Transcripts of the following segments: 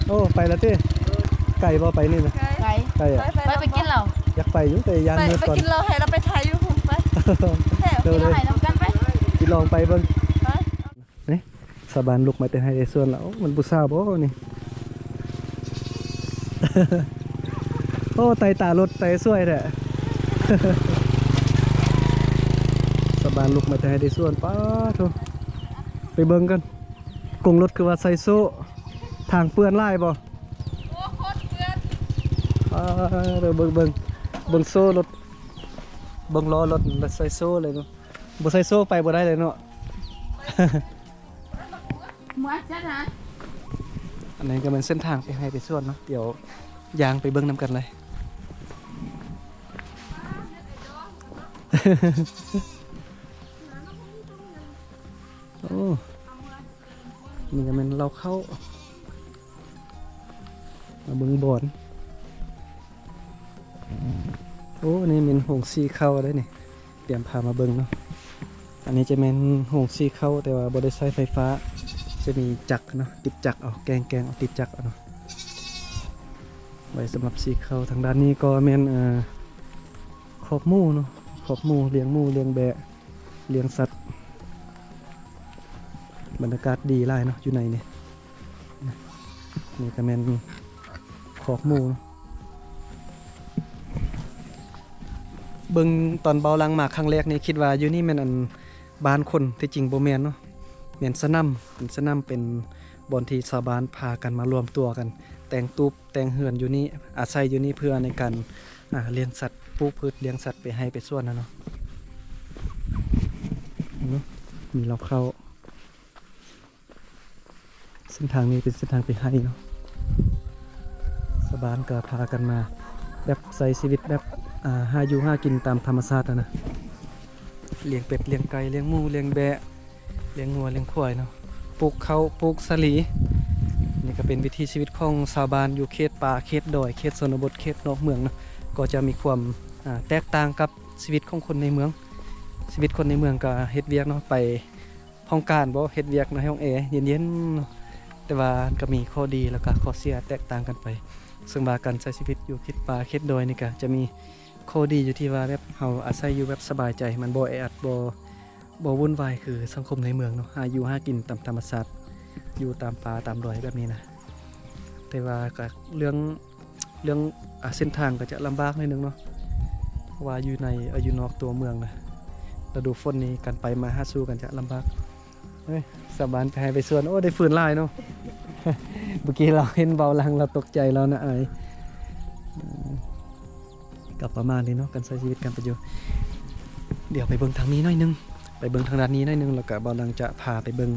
ໂອ້ ໄປລະຕິ? ເອີ ໄກບໍ່ໄປນີ້ນະ? ໄກ ໄກ ໄກອະ? ໄປ ໄປ ໄປກິນເຫຼົ້າ. ຢາກໄປຢູ່ ແຕ່ຢ້ານເມືອກ່ອນ. ໄປ ໄປກິນເຫຼົ້າໃຫ້ລາວໄປຖ່າຍຢູ່ພຸ້ນໄປ. ເອີ ໄປກິນເຫຼົ້າໃຫ້ນຳກັນໄປ. ໄປລອງໄປເບິ່ງ. ໄປ. ນີ້ ຊາວບ້ານລຸກມາແຕ່ໄຮ່ແຕ່ສວນລະ. ໂອ້ ມັນຜູ້ສາວບໍ່ນີ້? ໂອ້ ໄຕ່ຕາລົດໄຕ່ສວຍແທ້. ຊາວບ້ານລຸກມາແຕ່ໄຮ່ແຕ່ສວນ. ປາໂທ ໄປເບິ່ງກັນ. ກົງລົດຄືວ່າໃສ່ໂສ້. ທາງເປື້ອນຫຼາຍບໍ່? ໂອ້ ໂຄດເປື້ອນ. ປາ ເບິ່ງ ເບິ່ງ ເບິ່ງໂສ້ລົດ ເບິ່ງລໍ້ລົດ ໃສ່ໂສ້ເລີຍເນາະ. ບໍ່ໃສ່ໂສ້ໄປບໍ່ໄດ້ເລີຍເນາະ. ໝວດຈັດຫາ. ອັນນີ້ກໍແມ່ນເສັ້ນທາງໄປໄຮ່ໄປສວນເນາະ. ດຽວຍ່າງໄປເບິ່ງນຳກັນເລີຍ. ໂອ້ ນີ້ກໍແມ່ນເລົ້າເຂົ້າ. ມາເບິ່ງບ່ອນ. ໂອ້ ນີ້ແມ່ນໂຮງສີເຂົ້າເດ້ນີ້. ຕຽມພາມາເບິ່ງເນາະ. ອັນນີ້ຈະແມ່ນໂຮງສີເຂົ້າ ແຕ່ວ່າບໍ່ໄດ້ໃຊ້ໄຟຟ້າ. ຈະມີຈັກເນາະ ຕິດຈັກເອົາ ແກງໆເອົາ ຕິດຈັກເອົາເນາະ ໄວ້ສຳລັບສີເຂົ້າ. ທາງດ້ານນີ້ກໍແມ່ນ ເອີ ຄອກໝູເນາະ ຄອກໝູ ລ້ຽງໝູ ລ້ຽງແບ້ ລ້ຽງສັດ. ບັນຍາກາດດີຫຼາຍເນາະ ຢູ່ໃນນີ້. ນີ້ກໍແມ່ນຄອກໝູເນາະ. ເບິ່ງຕອນເບົາຫຼັງມາຄັ້ງແລກນີ້ ຄິດວ່າຢູ່ນີ້ແມ່ນ ອັນ ບ້ານຄົນ ທີ່ຈິງບໍ່ແມ່ນເນາະ ແມ່ນສະໜາມ ເປັນສະໜາມ ເປັນບ່ອນທີ່ຊາວບ້ານພາກັນມາລວມຕົວກັນ ແຕ່ງຕູບ ແຕ່ງເຮືອນຢູ່ນີ້ ອາໄສຢູ່ນີ້ເພື່ອໃນການ ອ່າ ລ້ຽງສັດ ປູກພືດ ລ້ຽງສັດໄປໄຮ່ໄປສວນນະເນາະ. ເນາະ ມີເລົ້າເຂົ້າ. ເສັ້ນທາງນີ້ເປັນເສັ້ນທາງໄປໄຮ່ເນາະ. ຊາວບ້ານກໍພາກັນມາແບບໃຊ້ຊີວິດແບບ ອ່າ ຫາຢູ່ຫາກິນຕາມທຳມະຊາດຫັ້ນນະ. ລ້ຽງເປັດ ລ້ຽງໄກ່ ລ້ຽງໝູ ລ້ຽງແບ້ ລ້ຽງງົວ ລ້ຽງຄວາຍເນາະ. ປູກເຂົ້າ ປູກສາລີ. ນີ້ກໍເປັນວິຖີຊີວິດຂອງຊາວບ້ານຢູ່ເຂດປ່າ ເຂດດອຍ ເຂດຊົນນະບົດ ເຂດນອກເມືອງເນາະ. ກໍຈະມີຄວາມ ອ່າ ແຕກຕ່າງກັບຊີວິດຂອງຄົນໃນເມືອງ. ຊີວິດຄົນໃນເມືອງກໍເຮັດວຽກເນາະ ໄປຫ້ອງການບໍ ເຮັດວຽກໃນຫ້ອງແອເຢັນໆເນາະ. ແຕ່ວ່າກໍມີຂໍ້ດີ ແລ້ວກໍຂໍ້ເສຍແຕກຕ່າງກັນໄປ. ເຊິ່ງວ່າການໃຊ້ຊີວິດຢູ່ເຂດປ່າ ເຂດດອຍນີ້ກໍຈະມີ ຂໍ້ດີຢູ່ທີ່ວ່າແບບເຮົາອາໄສຢູ່ແບບສະບາຍໃຈ ມັນບໍ່ແອອັດ ບໍ່ ບໍ່ວຸ່ນວາຍຄືສັງຄົມໃນເມືອງເນາະ. ຫາຢູ່ຫາກິນຕາມທຳມະຊາດ ຢູ່ຕາມປ່າຕາມດອຍແບບນີ້ນະ. ແຕ່ວ່າກໍເລື່ອງ ເລື່ອງ ອ່າ ເສັ້ນທາງກໍຈະລຳບາກໜ້ອຍໜຶ່ງເນາະ ເພາະວ່າຢູ່ໃນ ເອີ ຢູ່ນອກຕົວເມືອງນະ. ລະດູຝົນນີ້ການໄປມາຫາສູ່ກັນຈະລຳບາກ. ເອີ ຊາວບ້ານໄປໄຮ່ໄປສວນ ໂອ້ ໄດ້ຟືນຫຼາຍເນາະ. ເມື່ອກີ້ລາວເຫັນເບົາຫຼັງ ລາວຕົກໃຈ ລາວໜ້າອາຍ. ເອີ ກໍປະມານນີ້ເນາະ ການໃຊ້ຊີວິດ ການເປັນຢູ່. ດຽວໄປເບິ່ງທາງນີ້ໜ້ອຍໜຶ່ງ ໄປເບິ່ງທາງດ້ານນີ້ໜ້ອຍໜຶ່ງ ແລ້ວກໍເບົາຫຼັງຈະພາໄປເບິ່ງ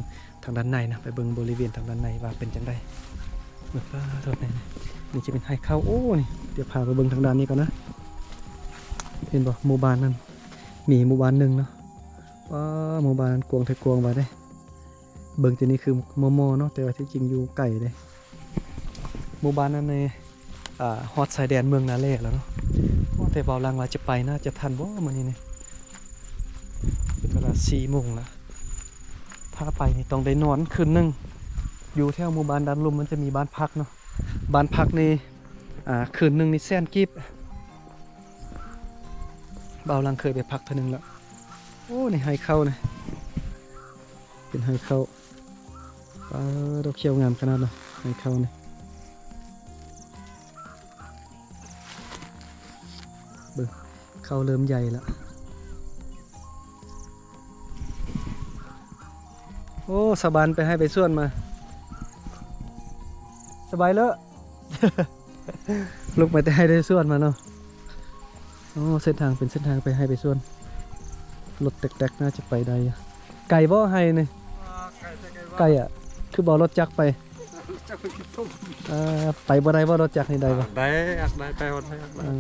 ທາງດ້ານໃນນະ ໄປເບິ່ງບໍລິເວນທາງດ້ານໃນວ່າເປັນຈັ່ງໃດ. ເບິ່ງ ປາໂທດ ນີ້ ນີ້ຈະເປັນໄຮ່ເຂົ້າ. ໂອ້ ນີ້ ດຽວພາໄປເບິ່ງທາງດ້ານນີ້ກ່ອນນະ. ເຫັນບໍ່ ໝູ່ບ້ານນັ້ນ ມີໝູ່ບ້ານໜຶ່ງເນາະ. ປາ ໝູ່ບ້ານນັ້ນກວ້າງແທ້ກວ້າງວ່າເດ້. ເບິ່ງແຕ່ນີ້ຄືມໍ່ໆເນາະ ແຕ່ວ່າທີ່ຈິງຢູ່ໄກເດ້. ໝູ່ບ້ານນັ້ນນີ້ ອ່າ ຮອດຊາຍແດນເມືອງນາແລແລ້ວເນາະ. ໂອ້ ແຕ່ເບົາຫຼັງວ່າຈະໄປ ໜ້າຈະທັນບໍ່ມື້ນີ້ນີ້? ເປັນເວລາສີ່ໂມງລະ. ຖ້າໄປນີ້ຕ້ອງໄດ້ນອນຄືນໜຶ່ງ. ຢູ່ແຖວໝູ່ບ້ານດ້ານລຸ່ມ ມັນຈະມີບ້ານພັກເນາະ. ບ້ານພັກນີ້ ອ່າ ຄືນໜຶ່ງນີ້ແສນກີບ. ເບົາຫຼັງເຄີຍໄປພັກເທື່ອໜຶ່ງລະ. ໂອ້ ນີ້ໄຮ່ເຂົ້ານີ້ ເປັນໄຮ່ເຂົ້າ. ປາ ດອກຂຽວງາມຂະໜາດເນາະ ໄຮ່ເຂົ້ານີ້. ເບິ່ງ ເຂົ້າເລີ່ມໃຫຍ່ລະ. ໂອ້ ຊາວບ້ານໄປໄຮ່ໄປສວນມາ. ສະບາຍເລີ. ລຸກມາແຕ່ໄຮ່ແຕ່ສວນມາເນາະ. ໂອ້ ເສັ້ນທາງເປັນເສັ້ນທາງໄປໄຮ່ໄປສວນ. ລົດແຕັກໆໜ້າຈະໄປໄດ້ຢູ່. ໄກບໍ່ໄຮ່ນີ້? ອ່າ ໄກແຕ່ໄກວ່າ ໄກອະ. ຄືບໍ່ເອົາລົດຈັກໄປ? ຈັກໄປກິນຕົ້ມ. ເອີ ໄປບໍ່ໄດ້ບໍ່? ລົດຈັກນີ້ໄດ້ບໍ່? ໄດ້ ໄດ້ ໄປຮອດໄຮ່ໄດ້. ເອີ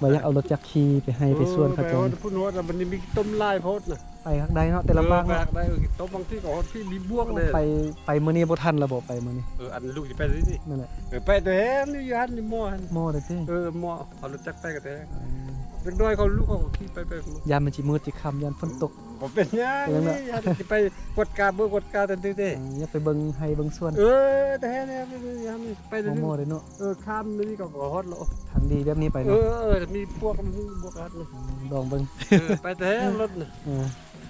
ວ່າຢາກເອົາລົດຈັກຂີ່ໄປໄຮ່ໄປສວນເຂົາເຈົ້າ. ເອີ ໄປຮອດພຸ້ນຮອດລະ ມັນມີກິນຕົ້ມຫຼາຍໂພດນະ. ໄປຮັກໄດ້ເນາະ ແຕ່ລຳບາກເນາະ. ເອີ ໄປຮັກໄດ້ ເອີ ກິນຕົ້ມບາງທີກໍຮອດພີ້ມີບວກເດ້. ໄປ ໄປມື້ນີ້ບໍ່ທັນລະບໍ່? ໄປມື້ນີ້. ເອີ ອັນລູກຊິໄປນີ້. ນັ້ນແຫຼະ. ເອີ ໄປແຕ່ແຮງຢູ່ຫັ້ນ ຢູ່ມໍຫັ້ນ. ມໍເດ້ຕິ? ເອີ ມໍ ເອົາລົດຈັກໄປກໍແຕ່ແຮງ. ເອີ ເດັກນ້ອຍເຂົາ ລູກເຂົາກໍຂີ່ໄປ ໄປ. ຢ້ານມັນຊິມືດຊິຄ່ຳ ຢ້ານຝົນຕົກ. ບໍ່ເປັນຫຍັງ ບໍ່ເປັນຫຍັງເນາະ ນີ້ຢາກຊິໄປກວດກາເບິ່ງກວດກາແຕ່ຕື່ເດ້ ເອີ ຢາກໄປເບິ່ງໄຮ່ເບິ່ງສວນ ເອີ ແຕ່ແທ້ແນ່ ໄປແຕ່ ໝໍໆເດ້ເນາະ ເອີ ຂ້າມນີ້ກໍຮອດແລ້ວ ທາງດີແບບນີ້ໄປ ເອີ ເນາະ ເອີ ມີພວກມີບວກຮັດ ອືມ ລອງເບິ່ງ ເອີ ໄປແຕ່ລົດນະ ເອີ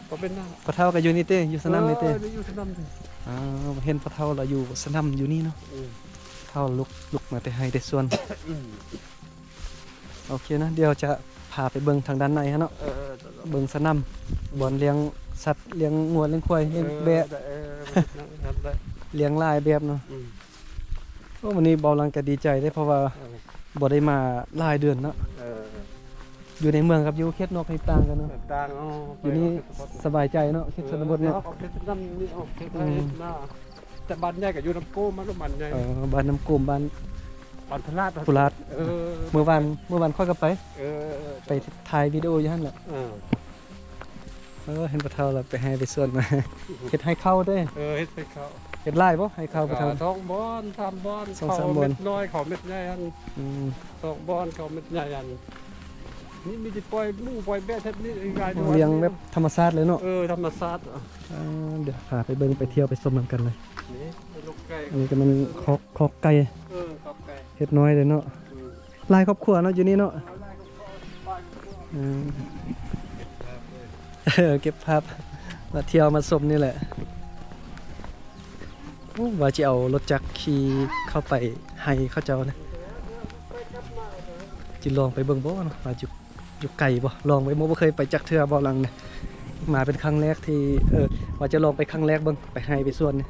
ບໍ່ເປັນຫຍັງ ພໍ່ເຖົ້າກໍຢູ່ນີ້ເຕ ຢູ່ສະໜາມນີ້ເຕ ເອີ ຢູ່ສະໜາມນີ້ ອ່າ ເຫັນພໍ່ເຖົ້າລາວຢູ່ສະໜາມຢູ່ນີ້ເນາະ ເອີ ເຖົ້າລຸກ ລຸກມາແຕ່ໄຮ່ແຕ່ສວນ ອືມ ໂອເຄນະ ດຽວຈະພາໄປເບິ່ງທາງດ້ານໃນຫັ້ນເນາະ ເອີ ເບິ່ງສະໜາມ ບ່ອນລ້ຽງສັດ ລ້ຽງງົວ ລ້ຽງຄວາຍ ລ້ຽງແບ້ ເອີ ໄດ້ ເອີ ໄດ້ ໄດ້ ລ້ຽງຫຼາຍແບບເນາະ ອືມ ໂອ້ ມື້ນີ້ເບົາຫຼັງກໍດີໃຈເດ້ ເພາະວ່າ ເອີ ບໍ່ໄດ້ມາຫຼາຍເດືອນເນາະ ເອີ ຢູ່ໃນເມືອງກັບຢູ່ເຂດນອກນີ້ຕ່າງກັນເນາະ ຕ່າງ ເອີ ຢູ່ນີ້ສະບາຍໃຈເນາະ ເຂດຊົນນະບົດເນາະ ເອີ ເຂດນຳນີ້ອອກເຂດ ອືມ ເຮັດນາ ແຕ່ບ້ານໃຫຍ່ກໍຢູ່ນ້ຳໂກມ ບ້ານນ້ຳມັນໃຫຍ່ ເອີ ບ້ານນ້ຳໂກມ ບ້ານ ບ້ານພະລາດ ພະລາດ ເອີ ມື້ວານ ມື້ວານຂ້ອຍກໍໄປ ເອີ ໄປຖ່າຍວິດີໂອຢູ່ຫັ້ນແຫຼະ ເອີ ເອີ ເຫັນພໍ່ເຖົ້າລະໄປໄຮ່ໄປສວນມາ ເຮັດໄຮ່ເຂົ້າເດ້ ເອີ ເຮັດໄຮ່ເຂົ້າ ເຮັດຫຼາຍບໍ່ໄຮ່ເຂົ້າພໍ່ເຖົ້າ ສອງບ່ອນສາມບ່ອນ ສອງສາມບ່ອນ ເຂົ້າເມັດນ້ອຍ ເຂົ້າເມັດໃຫຍ່ຫັ້ນ ອືມ ສອງບ່ອນ ເຂົ້າເມັດໃຫຍ່ຫັ້ນ ນີ້ມີແຕ່ປ່ອຍໝູປ່ອຍແບ້ແຖບນີ້ ລ້ຽງແບບທຳມະຊາດເລີຍເນາະ ເອີ ທຳມະຊາດ ອ່າ ດຽວພາໄປເບິ່ງໄປທ່ຽວໄປຊົມນຳກັນເລີຍ ນີ້ລູກໄກ່ ອັນນີ້ກໍແມ່ນຄອກ ຄອກໄກ່ ເອີ ຄອກໄກ່ ເຮັດນ້ອຍເລີຍເນາະ ອືມ ຫຼາຍຄອບຄົວເນາະຢູ່ນີ້ເນາະ ເອີ ເອີ ເກັບພາບ ມາທ່ຽວມາຊົມນີ້ແຫຼະ ໂອ້ ວ່າຊິເອົາລົດຈັກຂີ່ເຂົ້າໄປໄຮ່ເຂົາເຈົ້ານະ ຊິລອງໄປເບິ່ງບໍ່ເນາະ ວ່າຢູ່ ຢູ່ໄກບໍ່ ລອງໄປບໍ່ ບໍ່ເຄີຍໄປຈັກເທື່ອ ເບົາຫຼັງນະ ມາເປັນຄັ້ງແລກທີ່ ເອີ ວ່າຈະລອງໄປຄັ້ງແລກເບິ່ງ ໄປໄຮ່ໄປສວນນີ້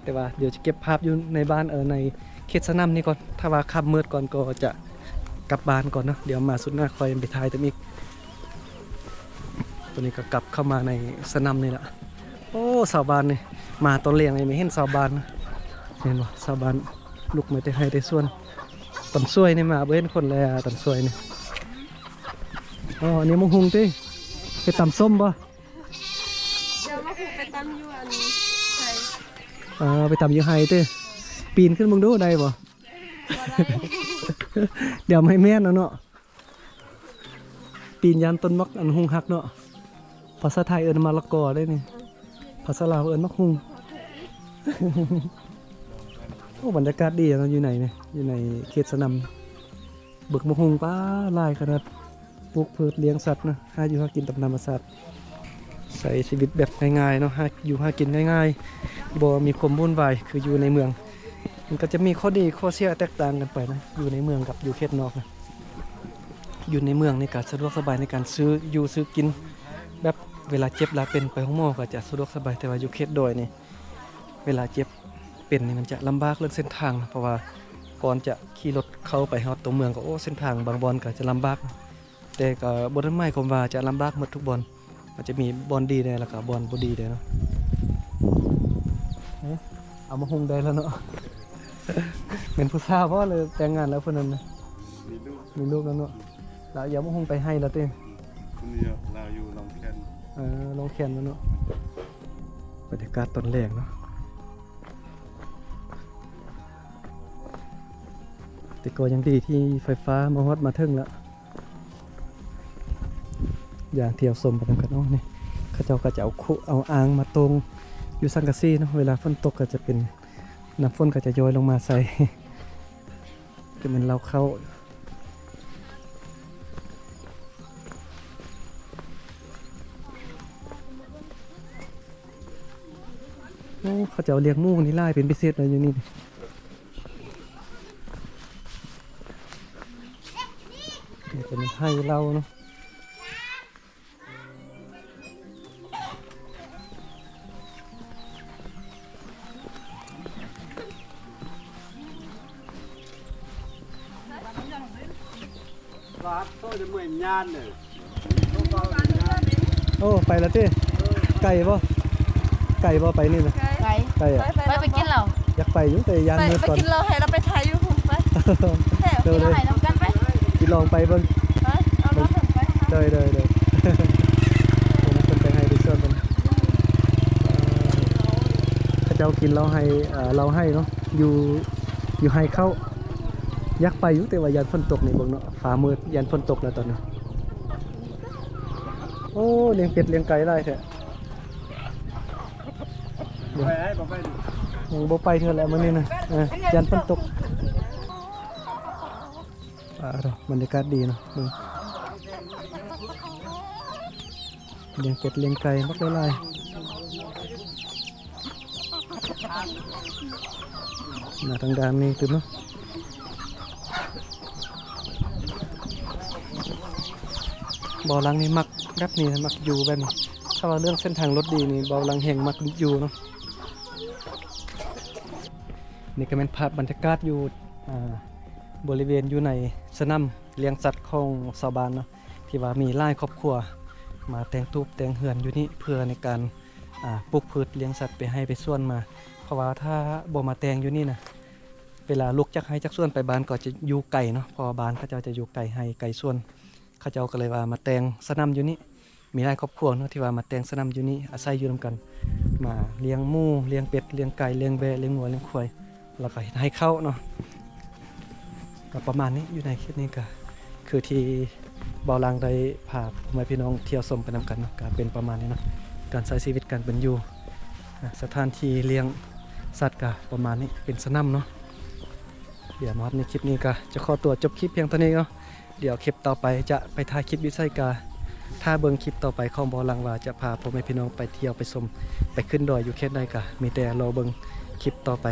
ແຕ່ວ່າດຽວຈະເກັບພາບຢູ່ໃນບ້ານ ເອີ ໃນເຂດສະໜາມນີ້ກ່ອນ ຖ້າວ່າຄ່ຳມືດກ່ອນກໍຈະກັບບ້ານກ່ອນເນາະ ດຽວມາສຸດໜ້າຄ່ອຍໄປຖ່າຍຕື່ມອີກ ຕອນນີ້ກໍກັບເຂົ້າມາໃນສະໜາມນີ້ລະ ໂອ້ ຊາວບ້ານນີ້ ມາຕອນແລງນີ້ໄມ່ເຫັນຊາວບ້ານນະ ເຫັນບໍ່ ຊາວບ້ານລຸກມາແຕ່ໄຮ່ແຕ່ສວນ ຕອນສວຍນີ້ມາບໍ່ເຫັນຄົນແລ້ວ ຕອນສວຍນີ້ ອໍ ອັນນີ້ໝາກຫຸ່ງຕິ ໄປຕຳສົ້ມບໍ່? ດຽວໝາກຫຸ່ງໄປຕຳຢູ່ອັນໄຮ່ ເອີ ໄປຕຳຢູ່ໄຮ່ຕິ ປີນຂຶ້ນເບິ່ງດູໄດ້ບໍ່? ບໍ່ໄດ້ ດຽວໄມ່ແມ່ນເອົາເນາະ ປີນຢ້ານຕົ້ນໝາກອັນຫຸ່ງຫັກເນາະ ພາສາໄທເອີ້ນມະລະກອເດ້ນີ້ ພາສາລາວເອີ້ນໝາກຫຸ່ງ ໂອ້ ບັນຍາກາດດີເນາະ ຢູ່ໃນນີ້ ຢູ່ໃນເຂດສະໜາມ ເບີກໝາກຫຸ່ງ ປາ ຫຼາຍຂະໜາດ ປູກພືດລ້ຽງສັດນະ ຫາຢູ່ຫາກິນຕາມທຳມະຊາດ ໃຊ້ຊີວິດແບບງ່າຍໆເນາະ ຫາຢູ່ຫາກິນງ່າຍໆ ບໍ່ມີຄວາມວຸ່ນວາຍຄືຢູ່ໃນເມືອງ ມັນກໍຈະມີຂໍ້ດີຂໍ້ເສຍແຕກຕ່າງກັນໄປນະ ຢູ່ໃນເມືອງກັບຢູ່ເຂດນອກນະ ຢູ່ໃນເມືອງນີ້ກໍສະດວກສະບາຍໃນການຊື້ຢູ່ຊື້ກິນ ແບບເວລາເຈັບລາເປັນໄປໂຮງໝໍກໍຈະສະດວກສະບາຍ ແຕ່ວ່າຢູ່ເຂດດອຍນີ້ ເວລາເຈັບເປັນນີ້ມັນຈະລຳບາກເລື່ອງເສັ້ນທາງນະ ເພາະວ່າກ່ອນຈະຂີ່ລົດເຂົ້າໄປຮອດຕົວເມືອງກໍ ໂອ້ ເສັ້ນທາງບາງບ່ອນກໍຈະລຳບາກ ແຕ່ກໍບໍ່ໄດ້ໝາຍຄວາມວ່າຈະລຳບາກໝົດທຸກບ່ອນ ມັນຈະມີບ່ອນດີແດ່ ແລ້ວກໍບ່ອນບໍ່ດີແດ່ເນາະ ເອີ ເອົາໝາກຫຸ່ງໄດ້ແລ້ວເນາະ ແມ່ນຜູ້ສາວບໍ່ ຫຼືແຕ່ງງານແລ້ວຜູ້ນັ້ນນະ? ມີລູກ ມີລູກແລ້ວເນາະ ລາວເອົາໝາກຫຸ່ງໄປໃຫ້ແລ້ວຕິ? ຄົນນີ້ລາວຢູ່ໜອງແຄນ ເອີ ໜອງແຄນແລ້ວເນາະ ບັນຍາກາດຕອນແລງເນາະ ແຕ່ກໍຍັງດີທີ່ໄຟຟ້າມາຮອດມາເຖິງແລ້ວ ຢ່າງທີ່ເຮົາຊົມໄປນຳກັນເນາະ ນີ້ ເຂົາເຈົ້າກໍຈະເອົາຄຸ ເອົາອ່າງມາໂຕ່ງຢູ່ສັງກະສີເນາະ ເວລາຝົນຕົກກໍຈະເປັນ ນ້ຳຝົນກໍຈະຍ້ອຍລົງມາໃສ່ ຈະແມ່ນເລົ້າເຂົ້າ ໂອ້ ເຂົາເຈົ້າລ້ຽງໝູນີ້ຫຼາຍເປັນພິເສດເລີຍຢູ່ນີ້ ນີ້ເປັນໄຮ່ເລົ້າເນາະ ໂອ້ ໄປແລ້ວຕິ ໄກບໍ່? ໄກບໍ່ໄປນີ້ນະ? ໄກ ໄກ ໄປ ໄປ ໄປ ໄປກິນເຫຼົ້າ ຢາກໄປຢູ່ ແຕ່ຢ້ານມືດກ່ອນ ໄປກິນເຫຼົ້າໃຫ້ລາວໄປຖ່າຍຢູ່ພຸ້ນ ໄປ ໂດຍ ໄປນຳກັນໄປ ຊິລອງໄປເບິ່ງ ໄປ ເອົາລົດເພິ່ນໄປ ໂດຍ ໂດຍ ໂດຍ ເພິ່ນໄປໃຫ້ໄປສວນເພິ່ນ ເຂົາເຈົ້າກິນເຫຼົ້າໄຮ່ ເອີ ເຫຼົ້າໄຮ່ເນາະ ຢູ່ ຢູ່ໄຮ່ເຂົ້າ ຢາກໄປຢູ່ ແຕ່ວ່າຢ້ານຝົນຕົກນີ້ເບິ່ງເນາະ ຟ້າມືດ ຢ້ານຝົນຕົກແລ້ວຕອນນີ້ ໂອ້ ໂອ້ ລ້ຽງເປັດລ້ຽງໄກ່ຫຼາຍແທ້. ໄປໄດ້ບໍ່ໄປ? ຍັງບໍ່ໄປເທື່ອແຫຼະມື້ນີ້ນະ. ເອີ ຢ້ານຝົນຕົກ. ອ່າ ບັນຍາກາດດີເນາະ. ເບິ່ງ ລ້ຽງເປັດລ້ຽງໄກ່ບັກຫຼາຍໆ. ມາທາງດ້ານນີ້ຕື່ມເນາະ. ບ່າວຫຼັງນີ້ມັກແບບນີ້ ມັກຢູ່ແບບນີ້. ຖ້າວ່າເລື່ອງເສັ້ນທາງລົດດີນີ້ ບ່າວຫຼັງແຮ່ງມັກຢູ່ເນາະ. ນີ້ກໍແມ່ນພາບບັນຍາກາດຢູ່ ອ່າ ບໍລິເວນຢູ່ໃນສະໜາມລ້ຽງສັດຂອງຊາວບ້ານເນາະ ທີ່ວ່າມີຫຼາຍຄອບຄົວມາແຕ່ງຕູບແຕ່ງເຮືອນຢູ່ນີ້ ເພື່ອໃນການ ອ່າ ປູກພືດລ້ຽງສັດໄປໄຮ່ໄປສວນມາ. ເພາະວ່າຖ້າບໍ່ມາແຕ່ງຢູ່ນີ້ນະ ເວລາລຸກຈາກໄຮ່ຈາກສວນໄປບ້ານກໍຈະຢູ່ໄກເນາະ ເພາະວ່າບ້ານເຂົາເຈົ້າຈະຢູ່ໄກໄຮ່ໄກສວນ. ເຂົາເຈົ້າກໍເລີຍວ່າມາແຕ່ງສະໜາມຢູ່ນີ້ ມີຫຼາຍຄອບຄົວເນາະທີ່ວ່າມາແຕ່ງສະໜາມຢູ່ນີ້ ອາໄສຢູ່ນຳກັນ ມາລ້ຽງໝູ ລ້ຽງເປັດ ລ້ຽງໄກ່ ລ້ຽງແບ້ ລ້ຽງງົວ ລ້ຽງຄວາຍ ແລ້ວກໍເຮັດໄຮ່ເຂົ້າເນາະ. ກໍປະມານນີ້ ຢູ່ໃນຄລິບນີ້ກໍຄືທີ່ບ່າວຫຼັງໄດ້ພາພໍ່ແມ່ພີ່ນ້ອງທ່ຽວຊົມໄປນຳກັນເນາະ ກໍເປັນປະມານນີ້ເນາະ ການໃຊ້ຊີວິດການເປັນຢູ່ ອາ ສະຖານທີ່ລ້ຽງສັດກໍປະມານນີ້ ເປັນສະໜາມເນາະ. ດຽວມາຮອດໃນຄລິບນີ້ກໍຈະຂໍຕົວຈົບຄລິບພຽງເທົ່ານີ້ເນາະ. ດຽວຄລິບຕໍ່ໄປຈະໄປຖ່າຍຄລິບຢູ່ໃສກະຖ້າເບິ່ງຄລິບຕໍ່ໄປຂອງບ່າວຫຼັງວ່າຈະພາພໍ່ແມ່ພີ່ນ້ອງໄປທ່ຽວໄປຊົມ ໄປຂຶ້ນດອຍຢູ່ເຂດໃດກະມີແຕ່ລໍເບິ່ງຄລິບຕໍ່ໄປ.